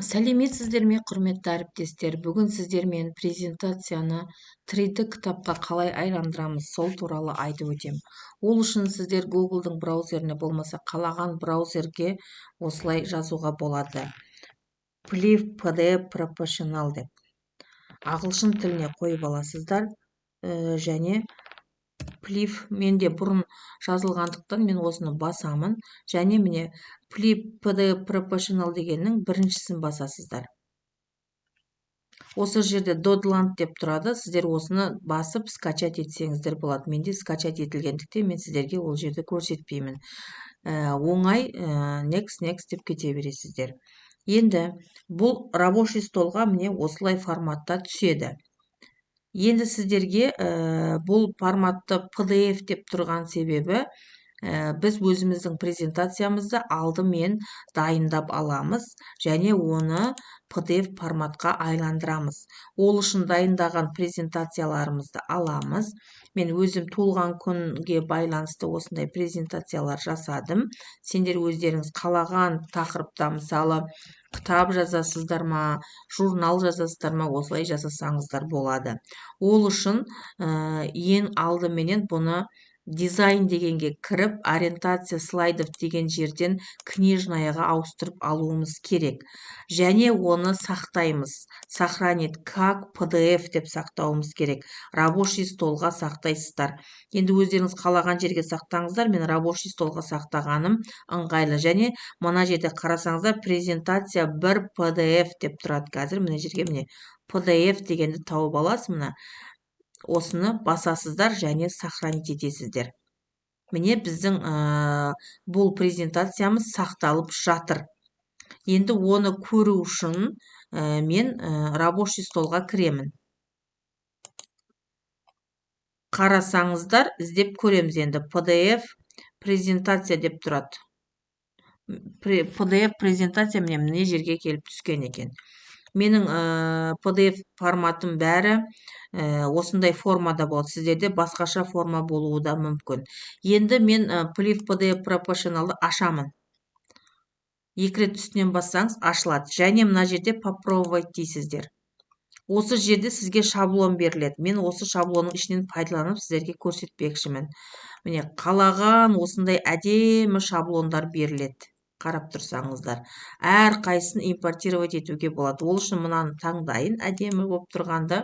Сәлеметсіздер ме, құрметті әріптестер! Бүгін сіздермен презентацияны 3D кітапқа қалай айландырамыз, сол туралы айтып өтем. Ол үшін сіздер Google'дың браузеріне, болмаса қалаған браузерге осылай жазуға болады: Flip PDF Professional деп ағылшын тіліне қойып аласыздар. Және Flip менде бұрын жазылғандықтан, мен осыны басамын. Және міне, Flip PDF Professional дегеннің біріншісін басасыздар. Осы жерде Download деп тұрады. Сіздер осыны басып, скачать етсеңіздер болады. Менде скачать етілгендіктен, мен сіздерге ол жерді көрсетпеймін. Оңай, next, next деп кете бересіздер. Енді бұл рабочий столға міне осылай форматта түседі. Енді сіздерге бұл форматты PDF деп тұрған себебі, біз өзіміздің презентациямызды алдымен дайындап аламыз және оны PDF форматқа айландырамыз. Ол үшін дайындаған презентацияларымызды аламыз. Мен өзім туылған күнге байланысты осындай презентациялар жасадым. Сендер өздеріңіз қалаған тақырыпта, мысалы, кітап жазасыздар ма, журнал жазасыздар ма, осылай жасасаңыздар болады. Ол үшін ең алдыменен бұны дизайн дегенге кіріп, ориентация слайдов деген жерден книжная ға ауыстырып алуымыз керек және оны сақтаймыз. Сохранить как PDF деп сақтауымыз керек. Рабочий столға сақтайсыздар. Енді өздеріңіз қалаған жерге сақтаңыздар, мен рабочий столға сақтағаным ыңғайлы. Және мына жерде қарасаңыздар, презентация бір PDF деп тұрады. Қазір мына жерге, міне, PDF дегенді тауып аласыз. Мына осыны басасыздар және сохранить етесіздер. Міне, біздің бұл презентациямыз сақталып жатыр. Енді оны көру үшін мен рабочий столға кіремін. Қарасаңыздар, іздеп көреміз енді. PDF презентация деп тұрады. PDF презентация, міне, мына жерге келіп түскен екен. Менің PDF форматым бәрі осындай формада болады. Сіздерде басқаша форма болуы да мүмкін. Енді мен Flip PDF Professional ды ашамын. Екі рет үстінен бассаңыз, ашылады. Және мына жерде попробовать дейсіздер. Осы жерде сізге шаблон беріледі. Мен осы шаблонның ішінен пайдаланып, сіздерге көрсетпекшімін. Міне, қалаған осындай әдемі шаблондар беріледі. Қарап тұрсаңыздар, әрқайсысын импортировать етуге болады. Ол үшін мынаны таңдайын, әдемі болып тұрғанды,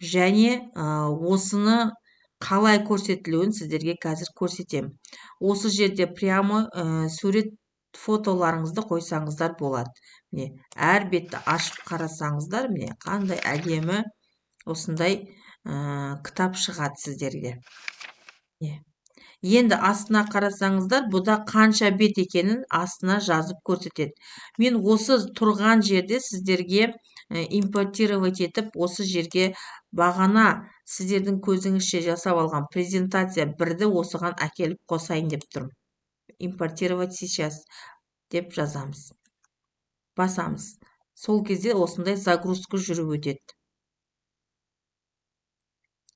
және осыны қалай көрсетілуін сіздерге қазір көрсетемін. Осы жерде прямо сурет, фотоларыңызды қойсаңыздар болады. Міне, әр бетті ашып қарасаңыздар, міне, қандай әдемі осындай кітап шығады сіздерге. Міне. Енді астына қарасаңыздар, бұда қанша бет екенін астына жазып көрсетеді. Мен осы тұрған жерде сіздерге импортировать етіп, осы жерге бағана сіздердің көзіңізше жасап алған презентация бірді осыған әкеліп қосайын деп тұрмын. Импортировать сейчас деп жазамыз, басамыз. Сол кезде осындай загрузка жүріп өтеді.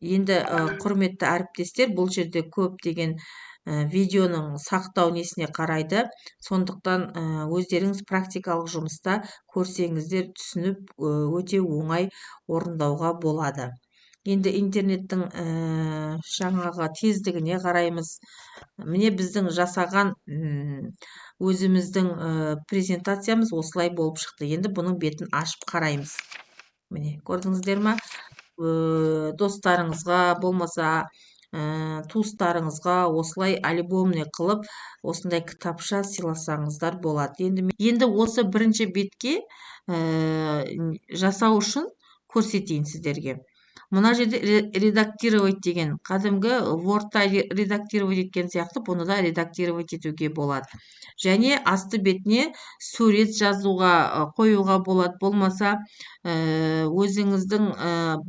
Енді, құрметті әріптестер, бұл жерде көптеген видеоның сақтау несіне қарайды. Сондықтан өздеріңіз практикалық жұмыста көрсеңіздер, түсініп, өте оңай орындауға болады. Енді интернеттің жаңағы тездігіне қараймыз. Міне, біздің жасаған өзіміздің презентациямыз осылай болып шықты. Енді бұның бетін ашып қараймыз. Міне, көрдіңіздер ма? Достарыңызға, болмаса туыстарыңызға осылай альбомный қылып, осындай кітапша сыйласаңыздар болады. Енді осы бірінші бетке жасау үшін көрсетейін сіздерге. Мына жерде редактировать деген, кәдімгі Wordта редактировать еткен сияқты, бұны да редактировать етуге болады. Және асты бетіне сурет жазуға, қоюға болады, болмаса өзіңіздің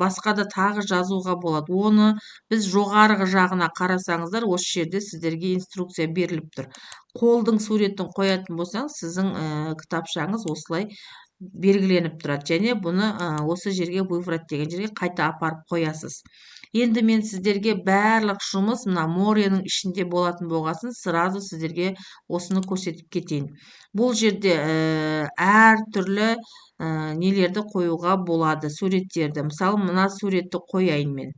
басқа да тағы жазуға болады. Оны біз жоғарғы жағына қарасаңыздар, осы жерде сіздерге инструкция беріліп тұр. Қолдың суретін қоятын болсаңыз, сіздің кітапшаңыз осылай белгіленіп тұрады. Және бұны осы жерге, выбрать деген жерге қайта апарып қоясыз. Енді мен сіздерге барлық жұмыс мына Мореның ішінде болатын болғасын, сразу сіздерге осыны көрсетіп кетейін. Бұл жерде әртүрлі нелерді қоюға болады, суреттерді. Мысалы, мына суретті қояйын мен.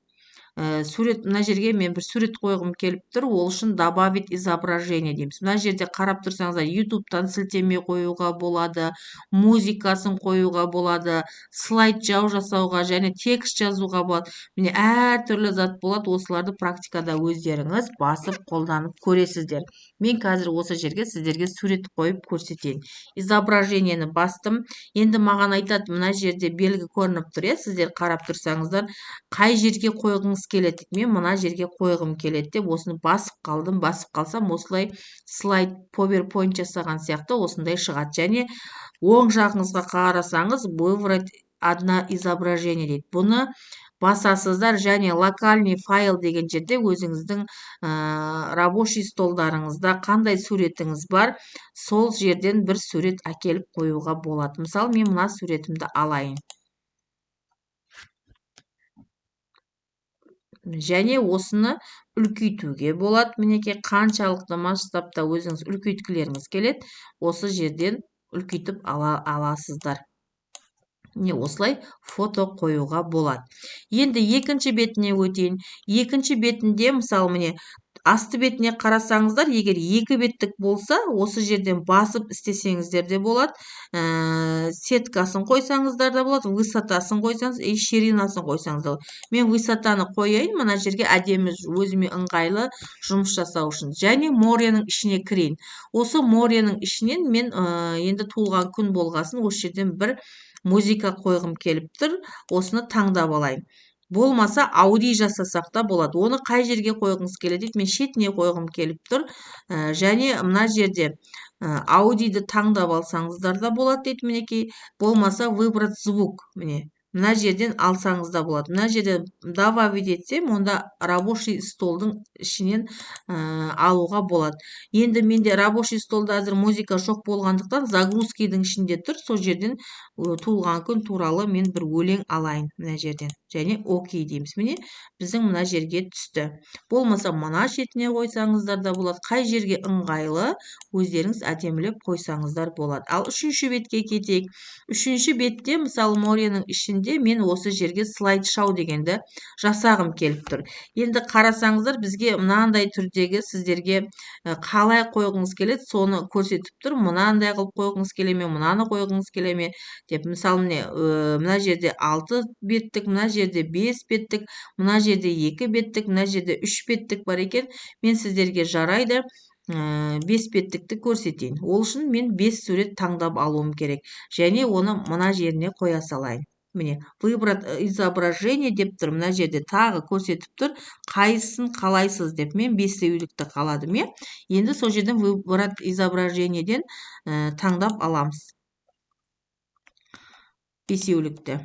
Сурет, мына жерге мен бір сурет қойғым келіп тұр, ол үшін добавить изображение дейміз. Мына жерде қарап тұрсаңыздар, YouTube'тан сілтеме қоюға болады, музыкасын қоюға болады, слайд жау жасауға және текст жазуға болады. Міне, әртүрлі зат болады, осыларды практикада өздеріңіз басып қолданып көресіздер. Мен қазір осы жерге сіздерге сурет қойып көрсетейін. Изображениені бастым. Енді маған айтады, мына жерде белгі көрініп тұр, иә, сіздер қарап тұрсаңыздар, қай жерге қойғыңыз келеді. Мен мына жерге қойғым келеді деп осыны басып қалдым. Басып қалсам, осылай слайд PowerPoint жасаған сияқты осындай шығады. Және оң жағыңызға қарасаңыз, выбрать одно изображение дейді. Бұны басасыздар және локальный файл деген жерде өзіңіздің рабочий столдарыңызда қандай суретіңіз бар, сол жерден бір сурет әкеліп қоюға болады. Мысалы, мен мына суретімді алайын. Және осыны үлкейтуге болады. Мінекей, қаншалықты масштабта өзіңіз үлкейткілеріңіз келеді, осы жерден үлкейтіп аласыздар. Міне, осылай фото қоюға болады. Енді екінші бетіне өтейін. Екінші бетінде, мысалы, міне, асты бетіне қарасаңыздар, егер екі беттік болса, осы жерден басып істесеңіздер де болады. Сеткасын қойсаңыздар да болады, высотасын қойсаңыз, и ширинасын қойсаңыз да болады. Мен высотаны қояйын, мына жерге әдемі, өзіме ыңғайлы жұмыс жасау үшін. Және Мореның ішіне кірейін. Осы Мореның ішінен мен, енді туылған күн болғасын, осы жерден бір музыка қойғым келіп тұр, осыны таңдап алайын. Болмаса ауди жасасақ та болады. Оны қай жерге қойғыңыз келеді дейді. Мен шетіне қойғым келіп тұр. Және мына жерде, аудиді таңдап алсаңыздар да болады дейді, мінекей. Болмаса выбрать звук, міне, мына жерден алсаңыз да болады. Мына жерден добавить етсем, онда рабочий столдың ішінен, алуға болады. Енді менде рабочий столда әзір музыка жоқ болғандықтан загрузкидің ішінде тұр. Сол жерден, туылған күн туралы мен бір өлең алайын мына жерден. Және окей дейміз. Міне, біздің мына жерге түсті. Болмаса мына шетіне қойсаңыздар да болады. Қай жерге ыңғайлы, өздеріңіз әдемілеп қойсаңыздар болады. Ал үшінші бетке кетейік. Үшінші бетте, мысалы, Мореның ішінде мен осы жерге слайд шоу дегенді жасағым келіп тұр. Енді қарасаңыздар, бізге мынандай түрдегі сіздерге, қалай қойғыңыз келеді, соны көрсетіп тұр. Мынандай қылып қойғыңыз келе ме, мынаны қойғыңыз келе ме деп. Мысалы, міне, мына жерде 6 беттік, мына жерде 5 беттік, мына жерде 2 беттік, мына жерде 3 беттік бар екен. Мен сіздерге жарайды, 5 беттікті көрсетейін. Ол үшін мен 5 сурет таңдап алуым керек. Және оны мына жеріне қоя салайын. Міне, выбрать изображение деп тұр. Мына жерде тағы көрсетіп тұр, қайсысын қалайсыз деп. Мен бесеулікті қаладым, иә. Енді сол жерден выбрать изображениеден, таңдап аламыз бесеулікті.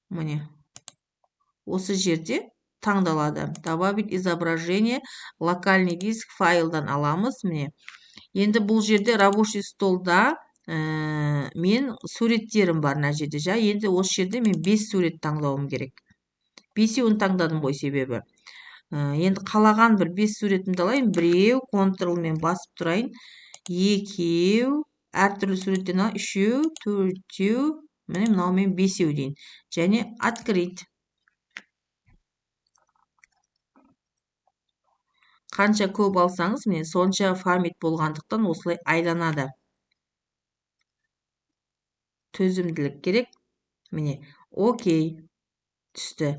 Міне, осы жерде таңдалады. Добавить изображение, локальный диск файлдан аламыз. Міне, енді бұл жерде рабочий столда, мен суреттерім бар мына жерде. Жа, енді осы жерде мен 5 сурет таңдауым керек. Бесеуін таңдадым ғой себебі. Енді қалаған бір 5 суретімді алайын. Біреу, контролмен басып тұрайын. Екеу, әртүрлі суреттен алайын. Үшеу, төртеу, міне мынаумен бесеу дейін. Және открыть. Қанша көп алсаңыз, міне сонша память болғандықтан осылай айланады. Төзімділік керек. Міне, окей, түсті.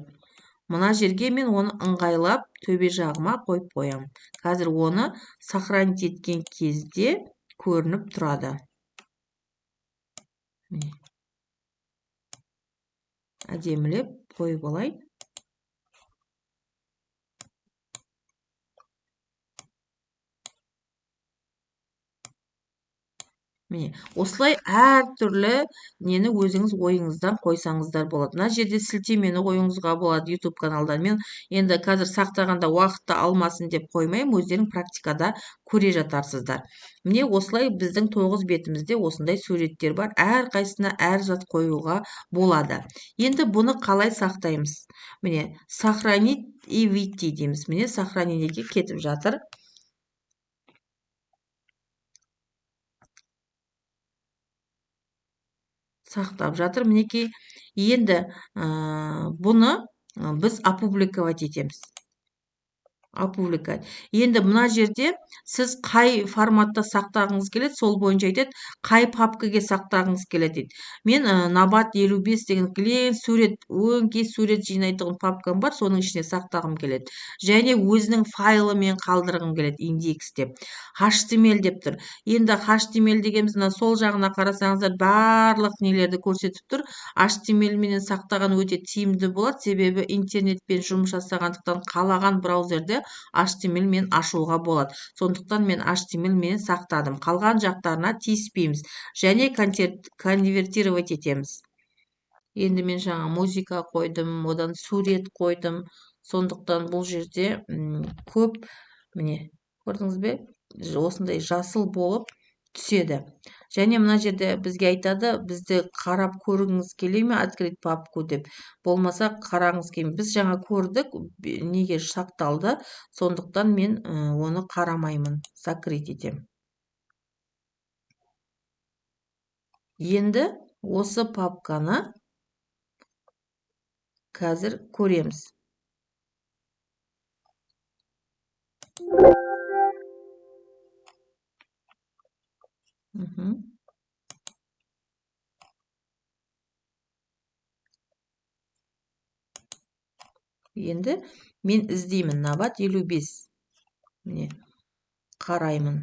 Мына жерге мен оны ыңғайлап төбе жағыма қойып қоямын. Қазір оны сохранить еткен кезде көрініп тұрады. Міне. Әдемілеп қойып алайын. Міне, осылай әртүрлі нені өзіңіз ойыңыздан қойсаңыздар болады. Мына жерде сілтемені қоюыңызға болады YouTube каналдан. Мен енді қазір сақтағанда уақытты алмасын деп қоймаймын, өздерің практикада көре жатарсыздар. Міне, осылай біздің 9 бетімізде осындай суреттер бар. Әрқайсысына әр зат қоюға болады. Енді бұны қалай сақтаймыз? Міне, сохранить и выйти дейміз. Міне, сохранениеге кетіп жатыр. Сақтап жатыр. Мінекей, енді бұны біз опубликовать етеміз. Опубликовать. Енді мына жерде сіз қай форматта сақтағыңыз келеді, сол бойынша айтады, қай папкаге сақтағыңыз келеді дейді. Мен Набат 55 деген кілең сурет, өңкей сурет жинайтұғын папкам бар, соның ішіне сақтағым келеді. Және өзінің файлымен қалдырғым келеді, индекс деп. HTML деп тұр. Енді HTML дегеніміз мына сол жағына қарасаңыздар барлық нелерді көрсетіп тұр. HTML менен сақтаған өте тиімді болады, себебі интернетпен жұмыс жасағандықтан қалаған браузерде HTML мен ашуға болады. Сондықтан мен HTML мен сақтадым. Қалған жақтарына тиіспейміз. Және конвертировать етеміз. Енді мен жаңа музыка қойдым, одан сурет қойдым. Сондықтан бұл жерде көп, міне, көрдіңіз бе? Осындай жасыл болып түседі. Және мына жерде бізге айтады, бізді қарап көргіңіз келе ме, открыть папку деп. Болмаса қарағыңыз келмей. Біз жаңа көрдік, неге сақталды, сондықтан мен оны қарамаймын, закрыть етемін. Енді осы папканы қазір көреміз. Енді мен іздеймін Набат 55. Міне, қараймын.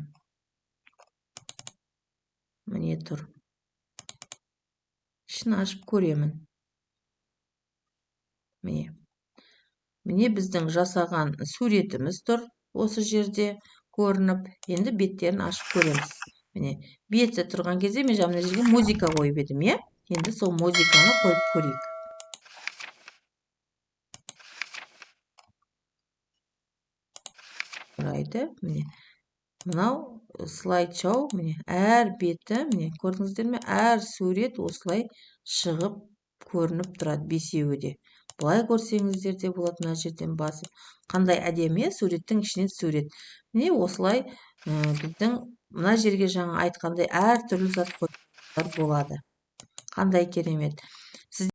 Міне тұр. Ішін ашып көремін. Міне. Міне біздің жасаған суретіміз тұр осы жерде көрініп. Енді беттерін ашып көреміз. Міне, беті тұрған кезде мен жаңа мына жерге музыка қойып едім, иә? Енді сол музыканы қойып көрейік. Қарайды, міне. Мынау слайд-шоу, міне, әр беті, міне, көрдіңіздер ме? Әр сурет осылай шығып көрініп тұрады, бесеуі де. Былай көрсеңіздер де болады, мына жерден басып. Қандай әдемі, суреттің ішінен сурет. Міне, осылай, біздің мына жерге жаңа айтқандай әртүрлі зат қоюлар болады. Қандай керемет.